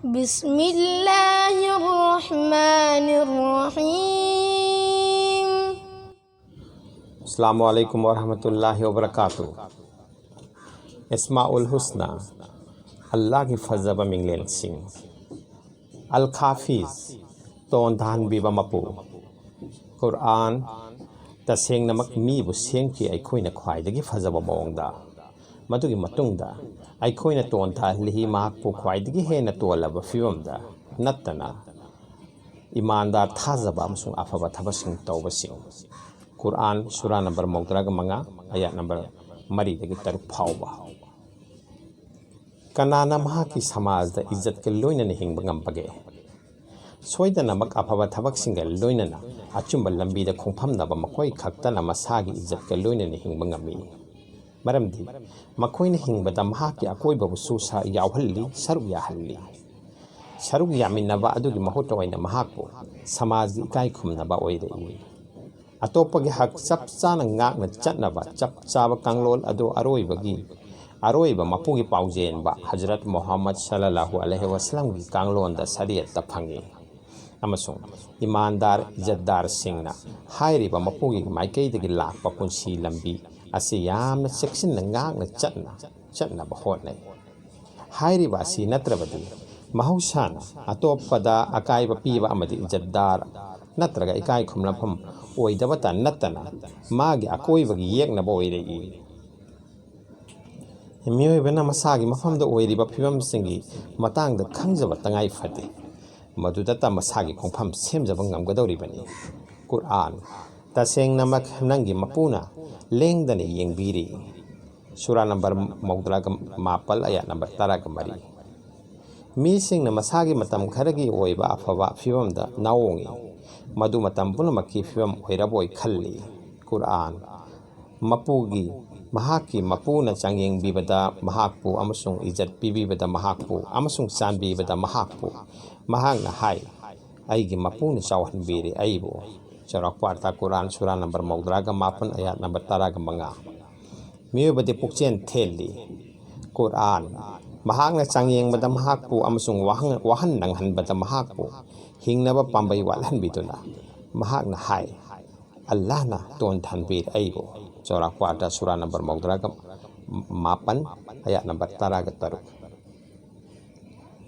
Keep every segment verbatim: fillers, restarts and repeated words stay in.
بسم الله الرحمن الرحيم. ꯑꯁꯂꯥꯃꯨ ꯑꯂꯥꯏꯀꯨꯝ ꯋꯔꯍꯃꯇꯨꯜꯂꯥꯍꯤ ꯋꯕꯔꯀꯥꯇꯨ꯫ ꯑꯦꯁꯃꯥꯎꯜ ꯍꯨꯁꯅꯥ, ꯑꯜꯂꯥꯍꯒꯤ ꯐꯖꯕ ꯃꯤꯡꯂꯦꯟꯁꯤꯡ꯫ ꯑꯜ ꯈꯥꯐꯤꯖ, ꯇꯣꯟ ꯇꯥꯍꯟꯕꯤꯕ ꯃꯄꯨ꯫ ꯀꯨꯔꯑꯥꯟ, ꯇꯁꯦꯡꯅꯃꯛ ꯃꯤꯕꯨ ꯁꯦꯝꯈꯤ ꯑꯩꯈꯣꯏꯅ ꯈ꯭ꯋꯥꯏꯗꯒꯤ ꯐꯖꯕ ꯃꯑꯣꯡꯗ꯫ ꯃꯗꯨꯒꯤ ꯃꯇꯨꯡꯗ ꯑꯩꯈꯣꯏꯅ ꯇꯣꯟ ꯇꯥꯍꯜꯂꯤ ꯃꯍꯥꯛꯄꯨ ꯈ꯭ꯋꯥꯏꯗꯒꯤ ꯍꯦꯟꯅ ꯇꯣꯜꯂꯕ ꯐꯤꯕꯝꯗ ꯅꯠꯇꯅ ꯏꯃꯥꯟꯗꯥꯔ, ꯊꯥꯖꯕ ꯑꯃꯁꯨꯡ ꯑꯐꯕ ꯊꯕꯛꯁꯤꯡ ꯇꯧꯕꯁꯤꯡ꯫ ꯀꯨꯔꯑꯥꯟ, ꯁꯨꯔꯥ ꯅꯝꯕꯔ ꯃꯧꯗ꯭ꯔꯥꯒ ꯃꯉꯥ, ꯑꯌꯥꯠ ꯅꯝꯕꯔ ꯃꯔꯤꯗꯒꯤ ꯇꯔꯨꯛ ꯐꯥꯎꯕ꯫ ꯀꯅꯥꯅ ꯃꯍꯥꯛꯀꯤ ꯁꯃꯥꯖꯗ ꯏꯖꯠꯀ ꯂꯣꯏꯅꯅ ꯍꯤꯡꯕ ꯉꯝꯕꯒꯦ? ꯁꯣꯏꯗꯅꯃꯛ ꯑꯐꯕ ꯊꯕꯛꯁꯤꯡꯒ ꯂꯣꯏꯅꯅ ꯑꯆꯨꯝꯕ ꯂꯝꯕꯤꯗ ꯈꯣꯡꯐꯝꯅꯕ ꯃꯈꯣꯏ ꯈꯛꯇꯅ ꯃꯁꯥꯒꯤ ꯏꯖꯠꯀ ꯂꯣꯏꯅꯅ ꯍꯤꯡꯕ ꯉꯝꯃꯤ꯫ ꯃꯔꯝꯗꯤ ꯃꯈꯣꯏꯅ ꯍꯤꯡꯕꯗ ꯃꯍꯥꯛꯀꯤ ꯑꯀꯣꯏꯕꯕꯨꯁꯨ ꯁꯥ-, ꯌꯥꯎꯍꯜꯂꯤ, ꯁꯔꯨꯛ ꯌꯥꯍꯜꯂꯤ꯫ ꯁꯔꯨꯛ ꯌꯥꯃꯤꯟꯅꯕ ꯑꯗꯨꯒꯤ ꯃꯍꯨꯠ ꯑꯣꯏꯅ ꯃꯍꯥꯛꯄꯨ ꯁꯃꯥꯖꯒꯤ ꯏꯀꯥꯏ ꯈꯨꯝꯅꯕ ꯑꯣꯏꯔꯛꯏ꯫ ꯑꯇꯣꯞꯄꯒꯤ ꯍꯛ ꯆꯞ ꯆꯥꯅ ꯉꯥꯛꯅ ꯆꯠꯅꯕ ꯆꯞ ꯆꯥꯕ ꯀꯥꯡꯂꯣꯟ ꯑꯗꯨ ꯑꯔꯣꯏꯕꯒꯤ, ꯑꯔꯣꯏꯕ ꯃꯄꯨꯒꯤ ꯄꯥꯎꯖꯦꯟꯕ ꯍꯖꯔꯠ ꯃꯨꯍꯝꯃꯗ ꯁꯜꯂꯜꯂꯥꯍꯨ ꯑꯂꯩꯍꯤ ꯋꯁꯜꯂꯝꯒꯤ ꯀꯥꯡꯂꯣꯟꯗ, ꯁꯔꯤꯌꯠꯇ ꯐꯪꯏ꯫ ꯑꯃꯁꯨꯡ ꯏꯃꯥꯟꯗꯥꯔ, ꯏꯖꯠꯗꯥꯔꯁꯤꯡꯅ ꯍꯥꯏꯔꯤꯕ ꯃꯄꯨꯒꯤ ꯃꯥꯏꯀꯩꯗꯒꯤ ꯂꯥꯛꯄ ꯄꯨꯟꯁꯤ ꯂꯝꯕꯤ ꯑꯁꯤ ꯌꯥꯝꯅ ꯆꯦꯛꯁꯤꯟꯅ ꯉꯥꯛꯅ ꯆꯠꯅ, ꯆꯠꯅꯕ ꯍꯣꯠꯅꯩ꯫ ꯍꯥꯏꯔꯤꯕ ꯑꯁꯤ ꯅꯠꯇ꯭ꯔꯕꯗꯤ ꯃꯍꯧꯁꯥꯅ ꯑꯇꯣꯞꯄꯗ ꯑꯀꯥꯏꯕ ꯄꯤꯕ ꯑꯃꯗꯤ ꯏꯖꯠꯗꯥꯔ ꯅꯠꯇ꯭ꯔꯒ ꯏꯀꯥꯏ ꯈꯨꯝꯅꯐꯝ ꯑꯣꯏꯗꯕꯇ ꯅꯠꯇꯅ ꯃꯥꯒꯤ ꯑꯀꯣꯏꯕꯒꯤ ꯌꯦꯛꯅꯕ ꯑꯣꯏꯔꯛꯏ꯫ ꯃꯤꯑꯣꯏꯕꯅ ꯃꯁꯥꯒꯤ ꯃꯐꯝꯗ ꯑꯣꯏꯔꯤꯕ ꯐꯤꯕꯝꯁꯤꯡꯒꯤ ꯃꯇꯥꯡꯗ ꯈꯪꯖꯕ ꯇꯉꯥꯏ ꯐꯗꯦ꯫ ꯃꯗꯨꯗꯇ ꯃꯁꯥꯒꯤ ꯈꯣꯡꯐꯝ ꯁꯦꯝꯖꯕ ꯉꯝꯒꯗꯧꯔꯤꯕꯅꯤ꯫ ꯀꯨꯔꯑꯥꯟ, ꯇꯁꯦꯡꯅꯃꯛ ꯅꯪꯒꯤ ꯃꯄꯨꯅ ꯂꯦꯡꯗꯅ ꯌꯦꯡꯕꯤꯔꯤ꯫ ꯁꯨꯔꯥ ꯅꯝꯕꯔ ꯃꯧꯗ꯭ꯔꯥꯒ ꯃꯥꯄꯜ, ꯑꯌꯥꯠ ꯅꯝꯕꯔ ꯇꯔꯥꯒ ꯃꯔꯤ꯫ ꯃꯤꯁꯤꯡꯅ ꯃꯁꯥꯒꯤ ꯃꯇꯝ ꯈꯔꯒꯤ ꯑꯣꯏꯕ ꯑꯐꯕ ꯐꯤꯕꯝꯗ ꯅꯥꯑꯣꯡꯏ, ꯃꯗꯨ ꯃꯇꯝ ꯄꯨꯝꯅꯃꯛꯀꯤ ꯐꯤꯕꯝ ꯑꯣꯏꯔꯕꯣꯏ ꯈꯜꯂꯤ꯫ ꯀꯨꯔꯑꯥꯟ, ꯃꯄꯨꯒꯤ, ꯃꯍꯥꯛꯀꯤ ꯃꯄꯨꯅ ꯆꯥꯡꯌꯦꯡꯕꯤꯕꯗ ꯃꯍꯥꯛꯄꯨ ꯑꯃꯁꯨꯡ ꯏꯖꯠ ꯄꯤꯕꯤꯕꯗ ꯃꯍꯥꯛꯄꯨ ꯑꯃꯁꯨꯡ ꯆꯥꯟꯕꯤꯕꯗ ꯃꯍꯥꯛꯄꯨ, ꯃꯍꯥꯛꯅ ꯍꯥꯏ, "ꯑꯩꯒꯤ ꯃꯄꯨꯅ ꯆꯥꯎꯍꯟꯕꯤꯔꯦ ꯑꯩꯕꯨ"꯫ ꯆꯥꯎꯔꯥꯛꯄ ꯑꯔꯊ, ꯀꯨꯔꯑꯥꯟ, ꯁꯨꯔꯥ ꯅꯝꯕꯔ ꯃꯧꯗ꯭ꯔꯥꯒ ꯃꯥꯄꯟ, ꯑꯌꯥꯠ ꯅꯝꯕꯔ ꯇꯔꯥꯒ ꯃꯉꯥ꯫ ꯃꯤꯑꯣꯏꯕꯗꯤ ꯄꯨꯛꯆꯦꯜ ꯊꯦꯜꯂꯤ꯫ ꯀꯨꯔꯑꯥꯟ, ꯃꯍꯥꯛꯅ ꯆꯥꯡꯌꯦꯡꯕꯗ ꯃꯍꯥꯛꯄꯨ ꯑꯃꯁꯨꯡ ꯋꯥꯍꯪ-, ꯋꯥꯍꯟ ꯅꯪꯍꯟꯕꯗ ꯃꯍꯥꯛꯄꯨ ꯍꯤꯡꯅꯕ ꯄꯥꯝꯕꯩ ꯋꯥꯠꯍꯟꯕꯤꯗꯨꯅ, ꯃꯍꯥꯛꯅ ꯍꯥꯏ, "ꯑꯜꯂꯥꯍꯅ ꯇꯣꯟꯊꯍꯟꯕꯤꯔꯦ ꯑꯩꯕꯨ"꯫ ꯆꯥꯎꯔꯥꯛꯄ ꯑꯥꯔꯊ, ꯁꯨꯔꯥ ꯅꯝꯕꯔ ꯃꯧꯗ꯭ꯔꯥꯒ ꯃꯥꯄꯟ, ꯑꯌꯥꯠ ꯅꯝꯕꯔ ꯇꯔꯥꯒ ꯇꯔꯨꯛ꯫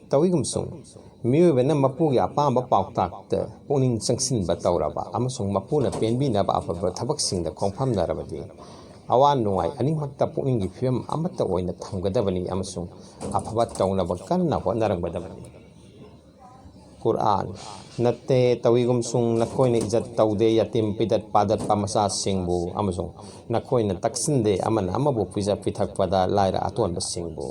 ꯇꯧꯏꯒꯨꯝꯁꯨꯡ, ꯃꯤꯑꯣꯏꯕꯅ ꯃꯄꯨꯒꯤ ꯑꯄꯥꯝꯕ ꯄꯥꯎꯇꯥꯛꯇ ꯄꯨꯛꯅꯤꯡ ꯆꯪꯁꯤꯟꯕ ꯇꯧꯔꯕ ꯑꯃꯁꯨꯡ ꯃꯄꯨꯅ ꯄꯦꯟꯕꯤꯅꯕ ꯑꯐꯕ ꯊꯕꯛꯁꯤꯡꯗ ꯈꯣꯡꯐꯝꯅꯔꯕꯗꯤ, ꯑꯋꯥ ꯅꯨꯡꯉꯥꯏ ꯑꯅꯤꯃꯛꯇ ꯄꯨꯛꯅꯤꯡꯒꯤ ꯐꯤꯕꯝ ꯑꯃꯠꯇ ꯑꯣꯏꯅ ꯊꯝꯒꯗꯕꯅꯤ ꯑꯃꯁꯨꯡ ꯑꯐꯕ ꯇꯧꯅꯕ ꯀꯟꯅ ꯍꯣꯠꯅꯔꯝꯒꯗꯕꯅꯤ꯫ ꯀꯨꯔꯑꯥꯟ: "ꯅꯠꯇꯦ, ꯇꯧꯏꯒꯨꯝꯁꯨꯡ ꯅꯈꯣꯏꯅ ꯏꯖꯠ ꯇꯧꯗꯦ ꯌꯥꯇꯤꯝ ꯄꯤꯗꯠ ꯄꯥꯗꯠꯄ ꯃꯆꯥꯁꯤꯡꯕꯨ ꯑꯃꯁꯨꯡ ꯅꯈꯣꯏꯅ ꯇꯛꯁꯤꯟꯗꯦ ꯑꯃꯅ ꯑꯃꯕꯨ ꯄꯤꯖ ꯄꯤꯊꯛꯄꯗ ꯂꯥꯏꯔ ꯑꯇꯣꯟꯕꯁꯤꯡꯕꯨ꯫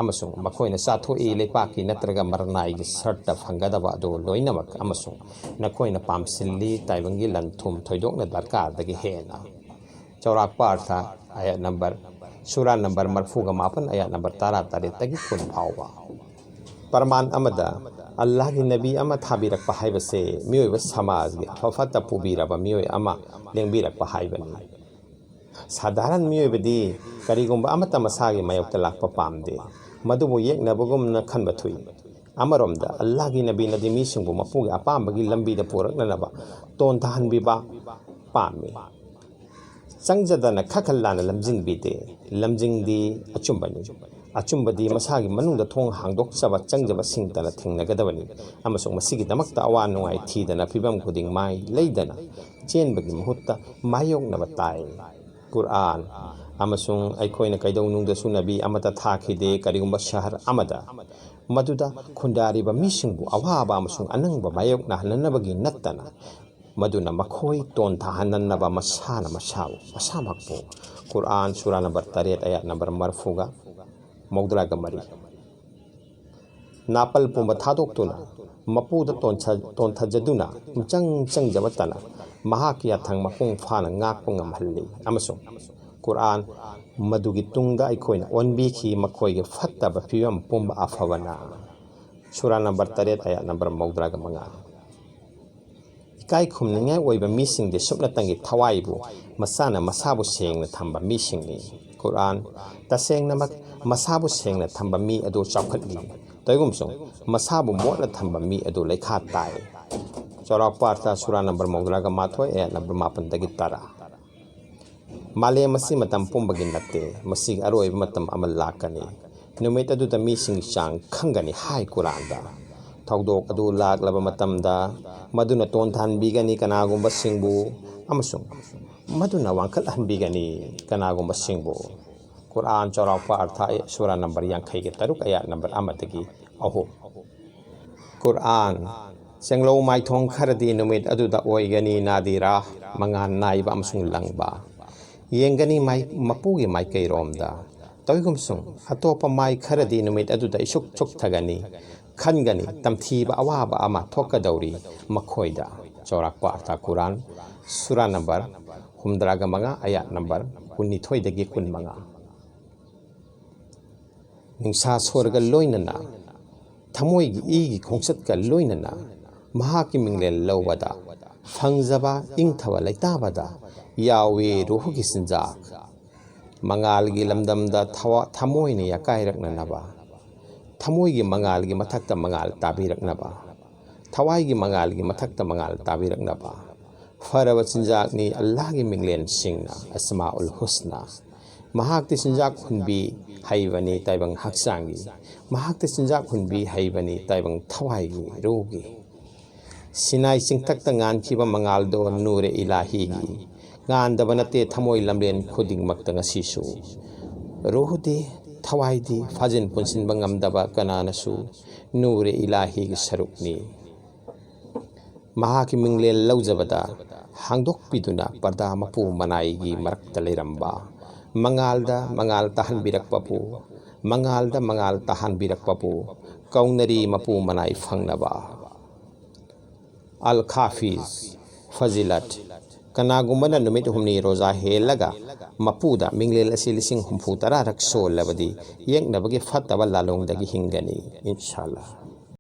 ꯑꯃꯁꯨꯡ ꯃꯈꯣꯏꯅ ꯆꯥꯊꯣꯛꯏ ꯂꯩꯄꯥꯛꯀꯤ ꯅꯠꯇ꯭ꯔꯒ ꯃꯔꯅꯥꯏꯒꯤ ꯁꯔꯠꯇ ꯐꯪꯒꯗꯕ ꯑꯗꯨ ꯂꯣꯏꯅꯃꯛ, ꯑꯃꯁꯨꯡ ꯅꯈꯣꯏꯅ ꯄꯥꯝꯁꯤꯜꯂꯤ ꯇꯥꯏꯕꯪꯒꯤ ꯂꯟ ꯊꯨꯝ ꯊꯣꯏꯗꯣꯛꯅ ꯗꯔꯀꯥꯔꯗꯒꯤ ꯍꯦꯟꯅ"꯫ ꯆꯥꯎꯔꯥꯛꯄ ꯑꯥꯔꯊ, ꯑꯌꯥꯠ ꯅꯝꯕꯔ, ꯁꯨꯔꯥ ꯅꯝꯕꯔ ꯃꯔꯐꯨꯒ ꯃꯥꯄꯟ, ꯑꯌꯥꯠ ꯅꯝꯕꯔ ꯇꯔꯥ ꯇꯔꯦꯠꯇꯒꯤ ꯀꯨꯟ ꯐꯥꯎꯕ꯫ ꯄ꯭ꯔꯃꯥꯟ ꯑꯃꯗ, ꯑꯜꯂꯥꯍꯒꯤ ꯅꯕꯤ ꯑꯃ ꯊꯥꯕꯤꯔꯛꯄ ꯍꯥꯏꯕꯁꯦ ꯃꯤꯑꯣꯏꯕ ꯁꯃꯥꯖꯒꯤ ꯑꯐ ꯐꯠꯇ ꯄꯨꯕꯤꯔꯕ ꯃꯤꯑꯣꯏ ꯑꯃ ꯂꯦꯡꯕꯤꯔꯛꯄ ꯍꯥꯏꯕꯅꯤ꯫ ꯁꯥꯙꯥꯔꯟ ꯃꯤꯑꯣꯏꯕꯗꯤ ꯀꯔꯤꯒꯨꯝꯕ ꯑꯃꯠꯇ ꯃꯁꯥꯒꯤ ꯃꯥꯌꯣꯛꯇ ꯂꯥꯛꯄ ꯄꯥꯝꯗꯦ, ꯃꯗꯨꯕꯨ ꯌꯦꯛꯅꯕꯒꯨꯝꯅ ꯈꯟꯕ ꯊꯨꯏ꯫ ꯑꯃꯔꯣꯝꯗ, ꯑꯜꯂꯥꯍꯒꯤ ꯅꯕꯤꯅꯗꯤ ꯃꯤꯁꯤꯡꯕꯨ ꯃꯄꯨꯒꯤ ꯑꯄꯥꯝꯕꯒꯤ ꯂꯝꯕꯤꯗ ꯄꯨꯔꯛꯅꯅꯕ ꯇꯣꯟꯊꯍꯟꯕꯤꯕ ꯄꯥꯝꯃꯤ꯫ ꯆꯪꯖꯗꯅ ꯈꯥꯈꯜ ꯂꯥꯟꯅ ꯂꯝꯖꯤꯡꯕꯤꯗꯦ꯫ ꯂꯝꯖꯤꯡꯗꯤ ꯑꯆꯨꯝꯕꯅꯤ꯫ ꯑꯆꯨꯝꯕꯗꯤ ꯃꯁꯥꯒꯤ ꯃꯅꯨꯡꯗ ꯊꯣꯡ ꯍꯥꯡꯗꯣꯛꯆꯕ ꯆꯪꯖꯕꯁꯤꯡꯇꯅ ꯊꯦꯡꯅꯒꯗꯕꯅꯤ, ꯑꯃꯁꯨꯡ ꯃꯁꯤꯒꯤꯗꯃꯛꯇ ꯑꯋꯥ ꯅꯨꯡꯉꯥꯏ ꯊꯤꯗꯅ ꯐꯤꯕꯝ ꯈꯨꯗꯤꯡ ꯃꯥꯏ ꯂꯩꯗꯅ ꯆꯦꯟꯕꯒꯤ ꯃꯍꯨꯠꯇ ꯃꯥꯌꯣꯛꯅꯕ ꯇꯥꯏ꯫ ꯀꯨꯔꯑꯥꯟ: "ꯑꯃꯁꯨꯡ ꯑꯩꯈꯣꯏꯅ ꯀꯩꯗꯧꯅꯨꯡꯗꯁꯨ ꯅꯕꯤ ꯑꯃꯠꯇ ꯊꯥꯈꯤꯗꯦ ꯀꯔꯤꯒꯨꯝꯕ ꯁꯍꯔ ꯑꯃꯗ, ꯃꯗꯨꯗ ꯈꯨꯟꯗꯥꯔꯤꯕ ꯃꯤꯁꯤꯡꯕꯨ ꯑꯋꯥꯕ ꯑꯃꯁꯨꯡ ꯑꯅꯪꯕ ꯃꯥꯌꯣꯛꯅꯍꯟꯅꯅꯕꯒꯤ ꯅꯠꯇꯅ, ꯃꯗꯨꯅ ꯃꯈꯣꯏ ꯇꯣꯟꯊꯍꯟꯅꯅꯕ ꯃꯁꯥꯅ ꯃꯁꯥꯕꯨ, ꯃꯁꯥꯃꯛꯄꯨ"꯫ ꯀꯨꯔꯑꯥꯟ, ꯁꯨꯔꯥ ꯅꯝꯕꯔ ꯇꯔꯦꯠ, ꯑꯌꯥꯠ ꯅꯝꯕꯔ ꯃꯔꯐꯨꯒ ꯃꯧꯗ꯭ꯔꯥꯒ ꯃꯔꯤ꯫ ꯅꯥꯄꯜ ꯄꯨꯝꯕ ꯊꯥꯗꯣꯛꯇꯨꯅ, ꯃꯄꯨꯗ ꯇꯣꯟꯊ-, ꯇꯣꯟꯊꯖꯗꯨꯅ ꯄꯨꯡꯆꯪ ꯆꯪꯖꯕꯇꯅ ꯃꯍꯥꯛꯀꯤ ꯌꯥꯊꯪ ꯃꯄꯨꯡ ꯐꯥꯅ ꯉꯥꯛꯄ ꯉꯝꯍꯜꯂꯤ꯫ ꯑꯃꯁꯨꯡ ꯀꯨꯔꯑꯥꯟ: "ꯃꯗꯨꯒꯤ ꯇꯨꯡꯗ ꯑꯩꯈꯣꯏꯅ ꯑꯣꯟꯕꯤꯈꯤ ꯃꯈꯣꯏꯒꯤ ꯐꯠꯇꯕ ꯐꯤꯕꯝ ꯄꯨꯝꯕ ꯑꯐꯕꯅ"꯫ ꯁꯨꯔꯥ ꯅꯝꯕꯔ ꯇꯔꯦꯠ, ꯑꯌꯥꯠ ꯅꯝꯕꯔ ꯃꯧꯗ꯭ꯔꯥꯒ ꯃꯉꯥ꯫ ꯏꯀꯥꯏ ꯈꯨꯝꯅꯤꯡꯉꯥꯏ ꯑꯣꯏꯕ ꯃꯤꯁꯤꯡꯗꯤ ꯁꯨꯞꯅꯇꯪꯒꯤ ꯊꯋꯥꯏꯕꯨ, ꯃꯁꯥꯅ ꯃꯁꯥꯕꯨ ꯁꯦꯡꯅ ꯊꯝꯕ ꯃꯤꯁꯤꯡꯅꯤ꯫ ꯀꯨꯔꯥꯟ, ꯇꯁꯦꯡꯅꯃꯛ ꯃꯁꯥꯕꯨ ꯁꯦꯡꯅ ꯊꯝꯕ ꯃꯤ ꯑꯗꯨ ꯆꯥꯎꯈꯠꯂꯤ꯫ ꯇꯧꯏꯒꯨꯝꯁꯨꯡ, ꯃꯁꯥꯕꯨ ꯃꯣꯠꯅ ꯊꯝꯕ ꯃꯤ ꯑꯗꯨ ꯂꯩꯈꯥ ꯇꯥꯏ꯫ ꯆꯥꯎꯔꯥꯛꯄ ꯑꯔꯊ, ꯁꯨꯔꯥ ꯅꯝꯕꯔ ꯃꯧꯗ꯭ꯔꯥꯒ ꯃꯥꯊꯣꯏ, ꯑꯌꯥꯠ ꯅꯝꯕꯔ ꯃꯥꯄꯟꯗꯒꯤ ꯇꯔꯥ꯫ ꯃꯥꯂꯦꯝ ꯑꯁꯤ ꯃꯇꯝ ꯄꯨꯝꯕꯒꯤ ꯅꯠꯇꯦ, ꯃꯁꯤꯒꯤ ꯑꯔꯣꯏꯕ ꯃꯇꯝ ꯑꯃ ꯂꯥꯛꯀꯅꯤ꯫ ꯅꯨꯃꯤꯠ ꯑꯗꯨꯗ ꯃꯤꯁꯤꯡꯒꯤ ꯆꯥꯡ ꯈꯪꯒꯅꯤ ꯍꯥꯏ ꯀꯨꯔꯥꯟꯗ꯫ ꯊꯧꯗꯣꯛ ꯑꯗꯨ ꯂꯥꯛꯂꯕ ꯃꯇꯝꯗ, ꯃꯗꯨꯅ ꯇꯣꯟꯊꯍꯟꯕꯤꯒꯅꯤ ꯀꯅꯥꯒꯨꯝꯕꯁꯤꯡꯕꯨ, ꯑꯃꯁꯨꯡ ꯃꯗꯨꯅ ꯋꯥꯡꯈꯠꯍꯟꯕꯤꯒꯅꯤ ꯀꯅꯥꯒꯨꯝꯕꯁꯤꯡꯕꯨ꯫ ꯀꯨꯔꯥꯟ, ꯆꯥꯎꯔꯥꯛꯄ ꯑꯔꯊ, ꯁꯨꯔꯥ ꯅꯝꯕꯔ ꯌꯥꯡꯈꯩꯒ ꯇꯔꯨꯛ, ꯑꯌꯥꯠ ꯅꯝꯕꯔ ꯑꯃꯗꯒꯤ ꯑꯍꯨꯝ꯫ ꯀꯨꯔꯥꯟ, ꯆꯦꯡꯂꯧ ꯃꯥꯏꯊꯣꯡ ꯈꯔꯗꯤ ꯅꯨꯃꯤꯠ ꯑꯗꯨꯗ ꯑꯣꯏꯒꯅꯤ, ꯅꯥꯗꯤꯔꯥ, ꯃꯉꯥꯜ ꯅꯥꯏꯕ ꯑꯃꯁꯨꯡ ꯂꯪꯕ꯫ ꯌꯦꯡꯒꯅꯤ ꯃꯥꯏ-, ꯃꯄꯨꯒꯤ ꯃꯥꯏꯀꯩꯔꯣꯝꯗ꯫ ꯇꯧꯏꯒꯨꯝꯁꯨꯡ, ꯑꯇꯣꯞꯄ ꯃꯥꯏ ꯈꯔꯗꯤ ꯅꯨꯃꯤꯠ ꯑꯗꯨꯗ ꯏꯁꯨꯛ ꯁꯨꯛꯊꯒꯅꯤ, ꯈꯟꯒꯅꯤ, ꯇꯝꯊꯤꯕ ꯑꯋꯥꯕ ꯑꯃ ꯊꯣꯛꯀꯗꯧꯔꯤ ꯃꯈꯣꯏꯗ꯫ ꯆꯥꯎꯔꯥꯛꯄ ꯑꯔꯊ ꯀꯨꯔꯥꯟ, ꯁꯨꯔꯥ ꯅꯝꯕꯔ ꯍꯨꯝꯗ꯭ꯔꯥꯒ ꯃꯉꯥ, ꯑꯌꯥꯠ ꯅꯝꯕꯔ ꯀꯨꯟꯅꯤꯊꯣꯏꯗꯒꯤ ꯀꯨꯟꯃꯉꯥ꯫ ꯅꯤꯡꯁꯥ ꯁꯣꯔꯒ ꯂꯣꯏꯅꯅ, ꯊꯃꯣꯏꯒꯤ ꯏꯒꯤ ꯈꯣꯡꯆꯠꯀ ꯂꯣꯏꯅꯅ ꯃꯍꯥꯛꯀꯤ ꯃꯤꯡꯂꯦꯟ ꯂꯧꯕꯗ ꯐꯪꯖꯕ ꯏꯪꯊꯕ ꯂꯩꯇꯥꯕꯗ ꯌꯥꯎꯏ ꯔꯨꯍꯒꯤ ꯆꯤꯟꯖꯥꯛ꯫ ꯃꯉꯥꯜꯒꯤ ꯂꯝꯗꯝꯗ ꯊꯋꯥ-, ꯊꯃꯣꯏꯅ ꯌꯥꯀꯥꯏꯔꯛꯅꯅꯕ, ꯊꯃꯣꯏꯒꯤ ꯃꯉꯥꯜꯒꯤ ꯃꯊꯛꯇ ꯃꯉꯥꯜ ꯇꯥꯕꯤꯔꯛꯅꯕ, ꯊꯋꯥꯏꯒꯤ ꯃꯉꯥꯜꯒꯤ ꯃꯊꯛꯇ ꯃꯉꯥꯜ ꯇꯥꯕꯤꯔꯛꯅꯕ꯫ ꯐꯔꯕ ꯆꯤꯟꯖꯥꯛꯅꯤ ꯑꯜꯂꯥꯍꯒꯤ ꯃꯤꯡꯂꯦꯟꯁꯤꯡꯅ, ꯑꯁꯃꯥꯎꯜ ꯍꯨꯁꯅꯥ꯫ ꯃꯍꯥꯛꯇꯤ ꯆꯤꯟꯖꯥꯛ ꯍꯨꯟꯕꯤ ꯍꯩꯕꯅꯤ ꯇꯥꯏꯕꯪ ꯍꯛꯆꯥꯡꯒꯤ꯫ ꯃꯍꯥꯛꯇꯤ ꯆꯤꯟꯖꯥꯛ ꯍꯨꯟꯕꯤ ꯍꯩꯕꯅꯤ ꯇꯥꯏꯕꯪ ꯊꯋꯥꯏꯒꯤ, ꯔꯨꯒꯤ꯫ ꯁꯤꯅꯥꯏ ꯆꯤꯡꯊꯛꯇ ꯉꯥꯟꯈꯤꯕ ꯃꯉꯥꯜꯗꯣ ꯅꯨꯔꯦ ꯏꯂꯥꯍꯤꯒꯤ꯫ ꯉꯥꯟꯗꯕ ꯅꯠꯇꯦ ꯊꯃꯣꯏ ꯂꯝꯂꯦꯟ ꯈꯨꯗꯤꯡꯃꯛꯇ ꯉꯁꯤꯁꯨ꯫ ꯔꯨꯍꯗꯤ, ꯊꯋꯥꯏꯗꯤ ꯐꯥꯖꯤꯟ ꯄꯨꯟꯁꯤꯟꯕ ꯉꯝꯗꯕ ꯀꯅꯥꯅꯁꯨ ꯅꯨꯔꯦ ꯏꯂꯥꯍꯤꯒꯤ ꯁꯔꯨꯛꯅꯤ꯫ ꯃꯍꯥꯛꯀꯤ ꯃꯤꯡꯂꯦꯟ ꯂꯧꯖꯕꯗ ꯍꯥꯡꯗꯣꯛꯄꯤꯗꯨꯅ ꯄꯔꯗꯥ ꯃꯄꯨ ꯃꯅꯥꯏꯒꯤ ꯃꯔꯛꯇ ꯂꯩꯔꯝꯕ, ꯃꯉꯥꯜꯗ ꯃꯉꯥꯜ ꯇꯥꯍꯟꯕꯤꯔꯛꯄꯕꯨ, ꯃꯉꯥꯜꯗ ꯃꯉꯥꯜ ꯇꯥꯍꯟꯕꯤꯔꯛꯄꯕꯨ ꯀꯧꯅꯔꯤ ꯃꯄꯨ ꯃꯅꯥꯏ ꯐꯪꯅꯕ꯫ ꯑꯜ ꯈꯥꯐꯤꯖ, ꯐꯖꯤꯂꯠ꯫ ꯀꯅꯥꯒꯨꯝꯕꯅ ꯅꯨꯃꯤꯠ ꯍꯨꯝꯅꯤ ꯔꯣꯖꯥ ꯍꯦꯜꯂꯒ ꯃꯄꯨꯗ ꯃꯤꯡꯂꯦꯟ ꯑꯁꯤ ꯂꯤꯁꯤꯡ ꯍꯨꯝꯐꯨ ꯇꯔꯥꯔꯛ ꯁꯣꯜꯂꯕꯗꯤ ꯌꯦꯛꯅꯕꯒꯤ ꯐꯠꯇꯕ ꯂꯥꯂꯣꯡꯗꯒꯤ ꯍꯤꯡꯒꯅꯤ, ꯏꯟꯁꯥꯜꯂꯥ꯫